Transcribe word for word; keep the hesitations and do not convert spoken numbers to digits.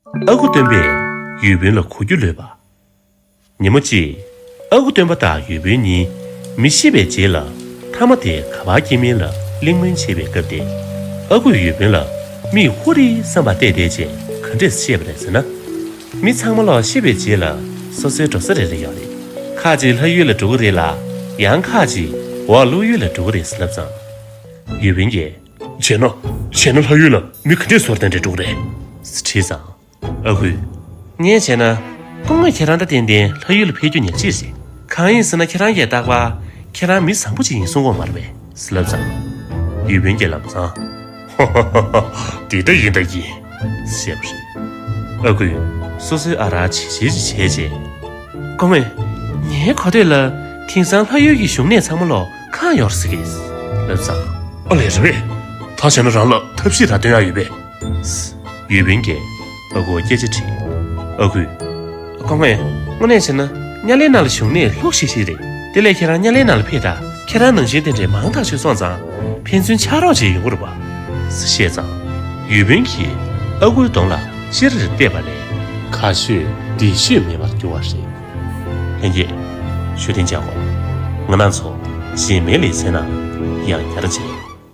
ཨ་ཁུ་སྟོན་པས་ཡུས་བོན་ལ་གོ་རྒྱུ་ལོས་པ། ཉིན་མོ་གཅིག་ཨ་ཁུ་སྟོན་པ་དང་ཡུས་བོན་གཉིས་མི་ཤི་བའི་རྗེས་ལ་མཐའ་མ་དེ་ག་པར་སྐྱེ་མིན་ལ་གླེང་མོལ་བྱེད་པའི་སྐབས་དེ། ཨ་ཁུས་ཡུས་བོན་ལ་མིག་ཧུ་རིའི་བསམ་པ་གཏད་བསྡད་རྗེས་ག་འདྲས་བཤད་པ་རེད་ཟེར་ན། མི་ཚང་མ་ལོག་ཤི་བའི་རྗེས་ལ་སོ་སོའི་འགྲོ་ས་རེ་རེ་ཡོད་རེད། ཁ་ཅིག་ལྷ་ཡུལ་ལ་འགྲོ་གི་རེད་ལ། ཡང་ཁ་ཅིག་འོག་ཀླུ་ཡུལ་ལ་འགྲོ་གི་རེད་ཟེར་ལབ་ཙང་། ཡུས་བོན་གྱིས། བྱས་ན། བྱས་ན་ལྷ་ཡུལ་ལ་མི་ག་འདྲས་བཟོ་ལྟ་འདྲ་འགྲོ་གི་རེད། དྲིས་ཙང་། ཨ་ཁུས། ངས་བྱས་ན། སྐུ་ངོས་ཁྱེད་རང་ད་ཏན་ཏན་ལྷ་ཡུལ་ལ་ཕེབས་རྒྱུ་ཉག་གཅིག་རེད། གང་ཡིན་ཟེར་ན་ཁྱེད་རང་གིས་རྟག་པར་ཁྱེད་རང་མི་བཟང་པོ་ཅིག་ཡིན་གསུང་གི་ཡོད་མ་རེད་པས་ཟེར་ལབ་ཙང་། ཡུས་བོན་གྱིས་ལམ་སང་། ཧ་ཧ་ཧ་ཧ། དེ་ལྟ་ཡིན་ད་ཡིན། ཟེར་བ་རེད། ཨ་ཁུས་སོ་སོའི་ཨ་རག་བྱིལ་བྱིལ་ཅིག་བྱས་རྗེས། སྐུ་ངོས། ངའི་གོ་ཐོས་ལ་དེང་སང་ལྷ་ཡུལ་གྱི་བཞུགས་གནས་ཚང་མ་ལོག་གང་ཡོད་རེད་ཟེར་གི་ལབ་ཙང་། ཨ་ལས། རེད་པས། ད་བྱས་ན་རང་ལ་ཐབས་ཤེས་རང་སྟོན་ཡག་ཡོད་པས། ཡུས་བོན་གྱིས་ཨ་ཁུར་སྐད་ཆ་དྲིས། ཨ་ཁུས། སྐུ་ངོས། དངོས་གནས་བྱས་ན་དམྱལ་བའི་ནང་ལ་བཞུགས་གནས་ལྷུག་ཤིག་ཤིག་རེད། དེ་ལས་ཁྱེད་རང་དམྱལ་བའི་ནང་ལ་ཕེབས་དང་། ཁྱེད་རང་ནང་བཞིན་དེ་འདྲའི་མང་དག་ཤོས་སོང་ཙང་ཕན་ཚུན་ཕྱག་རོགས་བྱེད་ཡོང་གི་རེད་པ། ཟེར་བཤད་ཙང་། ཡུས་བོན་གྱིས་ཨ་ཁུའི་གདོང་ལ་ཅེར་རེར་བལྟས་པ་ལས་ཁ་ཤོད་འདི་ཤོད་མེད་པར་གྱུར་བ་རེད། ལྷན་རྒྱས། ཤུགས་ལྡན་བྱ་དགོས། ང་རང་ཚོ་གཞན་མའི་ལེ་ཚན་ནང་ཡང་བསྐྱར་མཇལ།